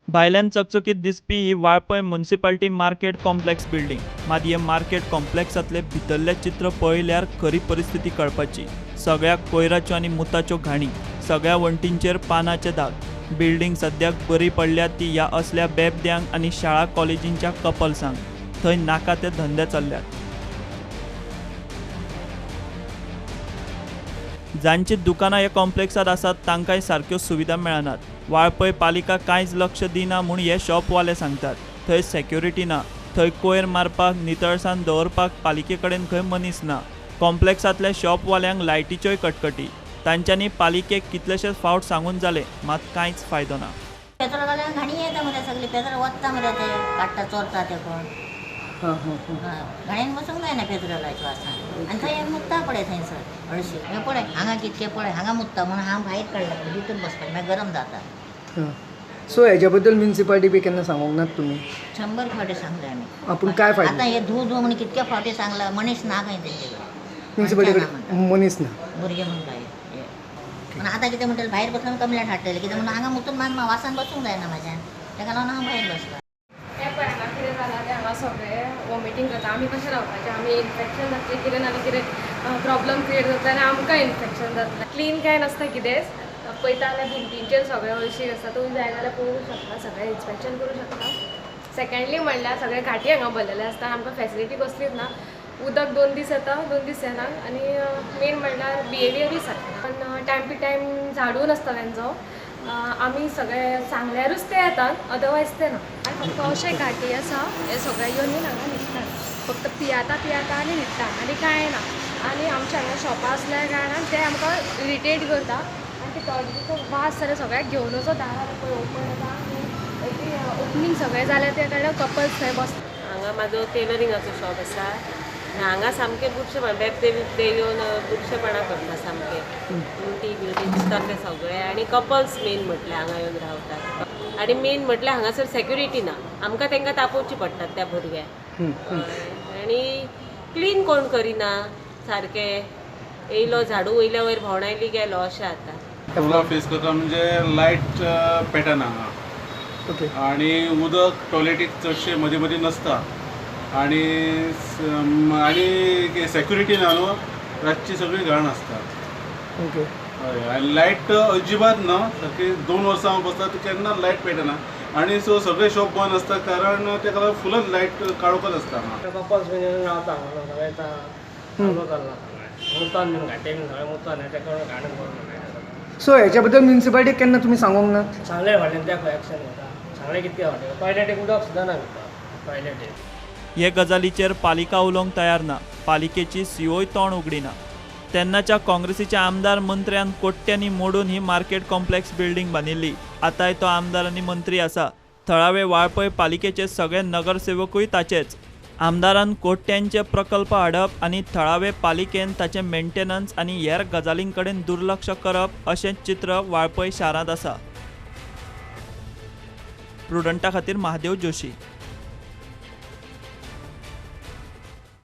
भायल्यान चकचकीत दिसपी ही Valpoi municipality market complex building. मात हे मार्केट कॉम्प्लेक्सांतले भितरलें चित्र पळयल्यार खरी परिस्थिती कळपाची. सगळ्या कोयराच्यो आनी मुताच्यो घाणी, सगळ्या वण्टींचेर पानाचे दाग. बिल्डिंग सद्याक बरी पडल्या ती ह्या असल्या बेबद्यांक आनी शाळा कॉलेजींच्या कपल्सांक. थंय नाका ते धंदे चल्ल्यात. जांची दुकानां ह्या कॉम्प्लेक्सांत आसात तांकांय सारक्यो सुविधा मेळनात. वाळपय पालिका कांयच लक्ष दिना म्हूण हे शॉपवाले सांगतात. थंय सेक्युरिटी ना, थंय कोयर मारपाक, नितळसाण दवरपाक पालिके कडेन खंय मनीस ना. कॉम्प्लेक्सांतल्या शॉपवाल्यांक लायटीच्योय कटकटी. तांच्यांनी पालिकेक कितलेशेच फावट सांगून जाले, मात कांयच फायदो ना. पेट्रोल घालून घाणी येता मरे, सगळे पेट्रोल वत्ता मरे, ते काडटा चोरता ते कोण. घाणीन बसूंक जायना पेट्रोलाच्या वासान. आनी थंय मुत्ता पळय थंयसर हळशी हें पळय हांगा कितकें पळय हांगा मुत्ता म्हणून हांव भायर काडला भितर बसपाचें, मागीर गरम जाता. सो हेज्या बद्दल म्युनिसिपालिटी बी केन्ना सांगूंक नात तुमी? 100 फावटी सांगले आमी. पूण काय फायदो? आतां हे धू धू म्हणून कितके फावटी सांगला, मनीस ना खंय तेंचे कडेन. म्युनिसिपालिटी कडेन मनीस ना, भुरगे म्हणटा हे. पूण आतां कितें म्हणटलें, भायर बसल्यार कंप्लेंट हाडटले कितें म्हणून हांगा मुतून मान वासान बसूंक जायना म्हाज्यान, तेका लागून हांव भायर बसलां. हें पळय हांगा कितें जालां तें, हांगा सगळें वॉमिटींग करता. आमी कशें रावपाचें? आमी इन्फेक्शन जातलें, कितें ना कितें प्रॉब्लम क्रिएट जातलें आनी आमकां इन्फेक्शन जातलें. क्लीन कांय नासता कितेंच. पळयता जाल्यार भिंतींचेर सगळें हळशीक आसता. तुमी जाय जाल्यार पळोवंक शकता, सगळें इन्स्पेक्शन करूं शकता. सेकेंडली म्हणल्यार सगळे घाटी हांगा भरलेले आसता, आमकां फेसिलिटी कसलीच ना. उदक 2 दीस येता, 2 दीस येना. आनी मेन म्हणल्यार बिहेवियरूय सारकें, पण टायम टू टायम झाडू नासता तेंचो. आमी सगळे सांगल्यारूच ते येतात, अदरवायज ते ना. आनी फक्त अशें घाटी आसा, हे सगळे येवन येवन हांगा न्हिदतात, फक्त पियाता पियाता आनी न्हिदता आनी कांय ना. आनी आमच्या हांगा शॉपां आसल्या कारणान ते आमकां इरिटेट करता. आनी ते टॉयलेटीचो वास जाल्यार सगळ्याक घेवन वचो, दारार पळय ओपन जाता आनी ओपनींग सगळें जाल्यार त्या कारणान कपल्स थंय बसता. हांगा म्हाजो टेलरिंगाचो शॉप आसा. हांगा सामकें बुरशेपण, बेबदे बिबदे येवन बुरशेपणां करता सामकें. उलटी बिलटी दिसता ते सगळे. आनी कपल्स मेन म्हटल्यार हांगा येवन रावतात. आनी मेन म्हटल्यार हांगासर सेक्युरिटी ना, आमकां तांकां तापोवची पडटात त्या भुरग्यांक. आनी क्लीन कोण करिना सारकें. येयलो झाडू वयल्या वयर भोंवणायली गेलो, अशें जाता. प्रॉब्लम फेस करता म्हणजे लायट पेटना हांगा, आनी उदक टॉयलेटीक चडशें मदीं मदीं नासता. आनी आनी सेक्युरिटी ना न्हू, रातची सगळी घाण आसता. ओके. हय, आनी लायट अजिबात ना, सारकी 2 वर्सां हांव बसता केन्ना लायट पेटना. आनी सो सगळे शॉप बंद आसता, कारण तेका लागून फुलच लायट काळोखच आसता हांगा. कपल्स बीन येवन रावता हांगा, सगळे येता, चालू चल्ला सगळें, मुतान बीन घाटे बीन सगळें मुतान तेका लागून घाण करून. सो हेज्या बद्दल म्युनिसिपालिटीक केन्ना तुमी सांगूंक ना? सांगलें फाटल्यान त्या खंय एक्शन घेता, सांगलें कितके फावटी. टॉयलेटीक उदक सुद्दां ना भितर टॉयलेटीक. हे गजालीचेर पालिका उलोवंक तयार ना. पालिकेची सीओय तोंड उगडिना. तेन्नाच्या काँग्रेसीच्या आमदार मंत्र्यान कोट्यांनी मोडून ही मार्केट कॉम्प्लेक्स बिल्डिंग बांदिल्ली. आतांय तो आमदार आनी मंत्री आसा. थळावे वाळपय पालिकेचे सगळे नगरसेवकूय ताचेच. आमदारान कोट्यांचे प्रकल्प हाडप आनी थळावे पालिकेन ताचें मेंटेनन्स आनी हेर गजालीं कडेन दुर्लक्ष करप अशें चित्र वाळपय शारांत आसा. प्रुडंटा खातीर महादेव जोशी.